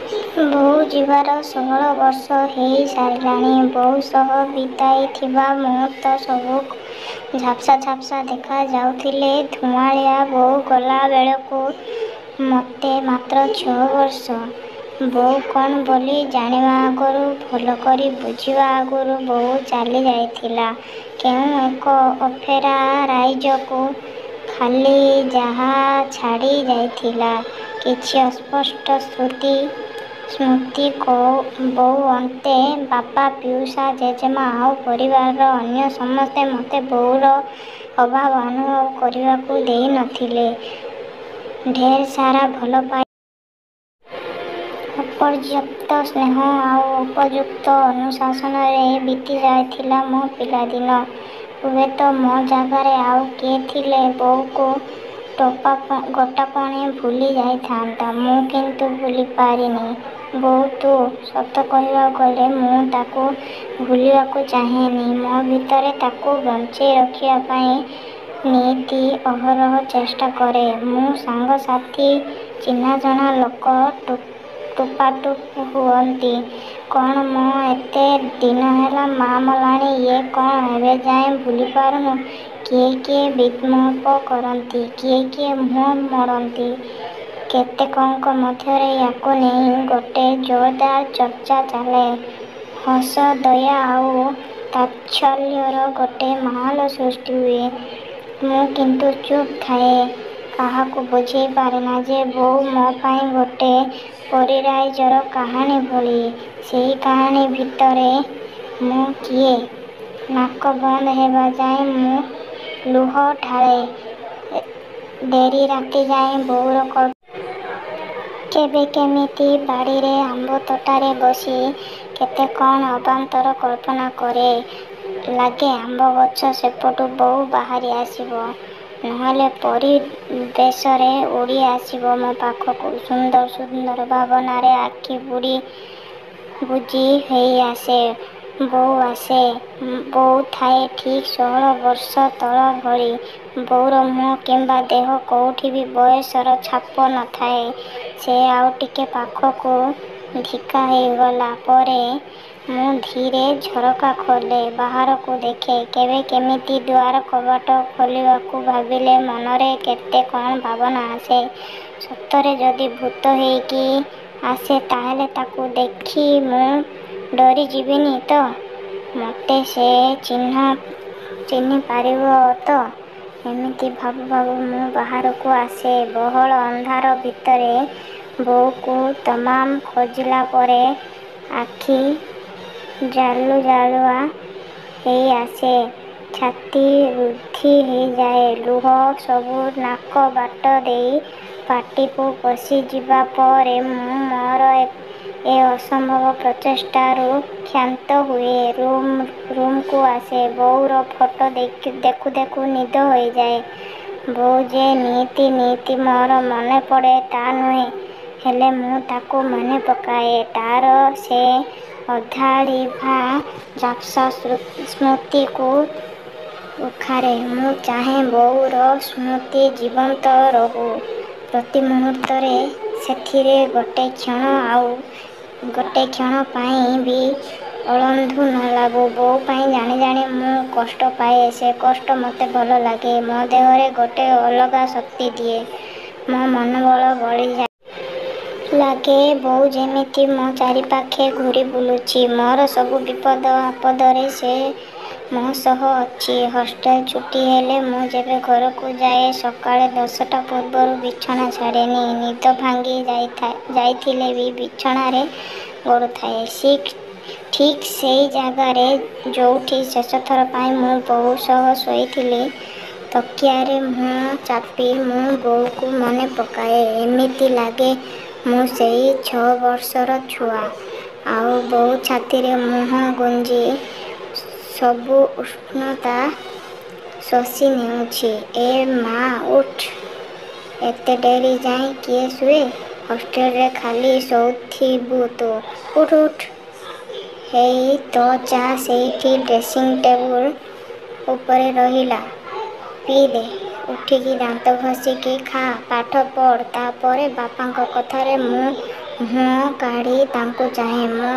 ବୋଉ ଯିବାର 16 ବର୍ଷ ହେଇ ସାରିଲାଣି। ବୋଉ ସହ ବିତାଇଥିବା ମୁହୂର୍ତ୍ତ ସବୁ ଝାପ୍ସା ଝାପ୍ସା ଦେଖା ଯାଉଥିଲେ ଧୁଆଁଳିଆ। ବୋଉ ଗଲା ବେଳକୁ ମୋତେ ମାତ୍ର 6 ବର୍ଷ। ବୋଉ କ'ଣ ବୋଲି ଜାଣିବା ଆଗରୁ, ଭଲକରି ବୁଝିବା ଆଗରୁ ବୋଉ ଚାଲି ଯାଇଥିଲା କେଉଁ ଏକ ଅଫେରା ରାଇଜକୁ। ଖାଲି ଯାହା ଛାଡ଼ି ଯାଇଥିଲା କିଛି ଅସ୍ପଷ୍ଟ ସ୍ମୃତି। ବୋଉ ଅନ୍ତେ ବାପା, ପିଉସା, ଜେଜେମା ଆଉ ପରିବାରର ଅନ୍ୟ ସମସ୍ତେ ମୋତେ ବୋଉର ଅଭାବ ଅନୁଭବ କରିବାକୁ ଦେଇ ନଥିଲେ। ଢେର୍ ସାରା ଭଲପାଇବା। ଅପର୍ଯ୍ୟାପ୍ତ ସ୍ନେହ ଆଉ ଉପଯୁକ୍ତ ଅନୁଶାସନରେ ବିତି ଯାଇଥିଲା ମୋ ପିଲାଦିନ। ହୁଏତ ମୋ ଜାଗାରେ ଆଉ କିଏ ଥିଲେ ବୋଉକୁ ଗୋଟାପଣେ ଭୁଲି ଯାଇଥାଆନ୍ତା। ମୁଁ କିନ୍ତୁ ଭୁଲି ପାରିନି। ବୋଉ ତୁ। ସତ କହିବାକୁ ଗଲେ ମୁଁ ତାକୁ ଭୁଲିବାକୁ ଚାହେଁନି। ମୋ ଭିତରେ ତାକୁ ବଞ୍ଚେଇ ରଖିବା ପାଇଁ ନିତି ଅହରହ ଚେଷ୍ଟା କରେ ମୁଁ। ସାଙ୍ଗସାଥୀ, ଚିହ୍ନାଜଣା ଲୋକ ଟୋପାଟୋପ ହୁଅନ୍ତି, କ'ଣ ମ ଏତେ ଦିନ ହେଲା ମା ମଲାଣି, ଇଏ କ'ଣ ଏବେଯାଏଁ ଭୁଲି ପାରୁନି? କିଏ କିଏ ବିଦ୍ରୂପ କରନ୍ତି, କିଏ କିଏ ମୁହଁ ମୋଡ଼ନ୍ତି। କେତେକଙ୍କ ମଧ୍ୟରେ ୟାକୁ ନେଇ ଗୋଟେ ଜୋରଦାର ଚର୍ଚ୍ଚା ଚାଲେ। ହସ, ଦୟା ଆଉ ତାତ୍ସଲ୍ୟର ଗୋଟେ ମାହୋଲ ସୃଷ୍ଟି ହୁଏ। ମୁଁ କିନ୍ତୁ ଚୁପ୍ ଥାଏ। କାହାକୁ ବୁଝେଇ ପାରେନା ଯେ ବୋଉ ମୋ ପାଇଁ ଗୋଟେ ପରୀରାଇଜର କାହାଣୀ ଭଳି। ସେଇ କାହାଣୀ ଭିତରେ ମୁଁ କିଏ? ନାକ ବନ୍ଦ ହେବା ଯାଏ ମୁଁ ଲୁହ ଢାଳେ। ଡେରି ରାତି ଯାଏ ବୋଉର କେବେ କେମିତି ବାଡ଼ିରେ ଆମ୍ବତୋଟାରେ ବସି କେତେ କ'ଣ ଅବାନ୍ତର କଳ୍ପନା କରେ। ଲାଗେ ଆମ୍ବଗଛ ସେପଟୁ ବୋଉ ବାହାରି ଆସିବ, ନହେଲେ ପରୀ ବେଶରେ ଉଡ଼ି ଆସିବ ମୋ ପାଖକୁ। ସୁନ୍ଦର ସୁନ୍ଦର ଭାବନାରେ ଆଖି ବୁଜି ହେଇଆସେ। ବୋଉ ଆସେ। ବୋଉ ଥାଏ ଠିକ୍ 16 ବର୍ଷ ତଳ ଭଳି। ବୋଉର ମୁହଁ କିମ୍ବା ଦେହ କୋଉଠି ବି ବୟସର ଛାପ ନଥାଏ। ସେ ଆଉ ଟିକେ ପାଖକୁ ଧିକା ହେଇଗଲା ପରେ ମୁଁ ଧୀରେ ଝରକା ଖୋଲେ, ବାହାରକୁ ଦେଖେ। କେବେ କେମିତି ଦୁଆର କବାଟ ଖୋଲିବାକୁ ଭାବିଲେ ମନରେ କେତେ କ'ଣ ଭାବନା ଆସେ। ସତରେ ଯଦି ଭୂତ ହେଇକି ଆସେ ତାହେଲେ ତାକୁ ଦେଖି ମୁଁ ଡରିଯିବିନି ତ? ମୋତେ ସେ ଚିହ୍ନି ପାରିବ ତ? ଏମିତି ଭାବୁ ଭାବୁ ମୁଁ ବାହାରକୁ ଆସେ। ବହଳ ଅନ୍ଧାର ଭିତରେ ବୋଉକୁ ତମାମ ଖୋଜିଲା ପରେ ଆଖି ଜାଲୁଜାଲୁଆ ହେଇ ଆସେ। ଛାତି ରୁନ୍ଧି ହେଇଯାଏ। ଲୁହ ସବୁ ନାକ ବାଟ ଦେଇ ପାଟିକୁ ପଶିଯିବା ପରେ ମୁଁ ମୋର ଏ ଅସମ୍ଭବ ପ୍ରଚେଷ୍ଟାରୁ କ୍ଷାନ୍ତ ହୁଏ। ରୁମକୁ ଆସେ। ବୋଉର ଫଟୋ ଦେଖୁ ଦେଖୁ ନିଦ ହେଇଯାଏ। ବୋଉ ଯେ ନିତି ନିତି ମୋର ମନେ ପଡ଼େ ତା' ନୁହେଁ, ହେଲେ ମୁଁ ତାକୁ ମନେ ପକାଏ। ତା'ର ସେ ଅଧାଲିଭା ଝାପ୍ସା ସ୍ମୃତିକୁ ଉଖାରେ। ମୁଁ ଚାହେଁ ବୋଉର ସ୍ମୃତି ଜୀବନ୍ତ ରହୁ ପ୍ରତି ମୁହୂର୍ତ୍ତରେ, ସେଥିରେ ଗୋଟେ କ୍ଷଣ ଆଉ ଗୋଟେ କ୍ଷଣ ପାଇଁ ବି ଅଳନ୍ଧୁ ନ ଲାଗୁ। ବୋଉ ପାଇଁ ଜାଣି ଜାଣି ମୁଁ କଷ୍ଟ ପାଏ। ସେ କଷ୍ଟ ମୋତେ ଭଲ ଲାଗେ। ମୋ ଦେହରେ ଗୋଟେ ଅଲଗା ଶକ୍ତି ଦିଏ। ମୋ ମନୋବଳ ବଳିଯାଏ। ଲାଗେ ବୋଉ ଯେମିତି ମୋ ଚାରିପାଖେ ଘୂରି ବୁଲୁଛି। ମୋର ସବୁ ବିପଦ ଆପଦରେ ସେ ମୋ ସହ ଅଛି। ହଷ୍ଟେଲ ଛୁଟି ହେଲେ ମୁଁ ଯେବେ ଘରକୁ ଯାଏ, ସକାଳ 10ଟା ପୂର୍ବରୁ ବିଛଣା ଛାଡ଼େନି। ନିଦ ଭାଙ୍ଗି ଯାଇଥିଲେ ବି ବିଛଣାରେ ଗଡୁଥାଏ। ଠିକ୍ ସେଇ ଜାଗାରେ, ଯୋଉଠି ଶେଷଥର ପାଇଁ ମୁଁ ବୋଉ ସହ ଶୋଇଥିଲି। ତକିଆରେ ମୁହଁ ଚାପି ମୁଁ ବୋଉକୁ ମନେ ପକାଏ। ଏମିତି ଲାଗେ ମୁଁ ସେଇ 6 ବର୍ଷର ଛୁଆ, ଆଉ ବୋଉ ଛାତିରେ ମୁହଁ ଗୁଞ୍ଜି ସବୁ ଉଷ୍ଣତା ଶୋଷି ନେଉଛି। ଏ ମା ଉଠ୍। ଏତେ ଡେରି ଯାଏଁ କିଏ ଶୁଏ? ହଷ୍ଟେଲରେ ଖାଲି ଶୋଉଥିବୁ ତୁ। ଉଠ୍ ଉଠ୍। ହେଇ, ତୋ ଚା ସେଇଠି ଡ୍ରେସିଂ ଟେବୁଲ ଉପରେ ରହିଲା, ପିଇଦେ। ଉଠିକି ଦାନ୍ତ ଘଷିକି ଖା, ପାଠ ପଢ଼। ତା'ପରେ ବାପାଙ୍କ କଥାରେ ମୁଁ ମୁହଁ କାଢ଼ି ତାଙ୍କୁ ଚାହେଁ। ମୋ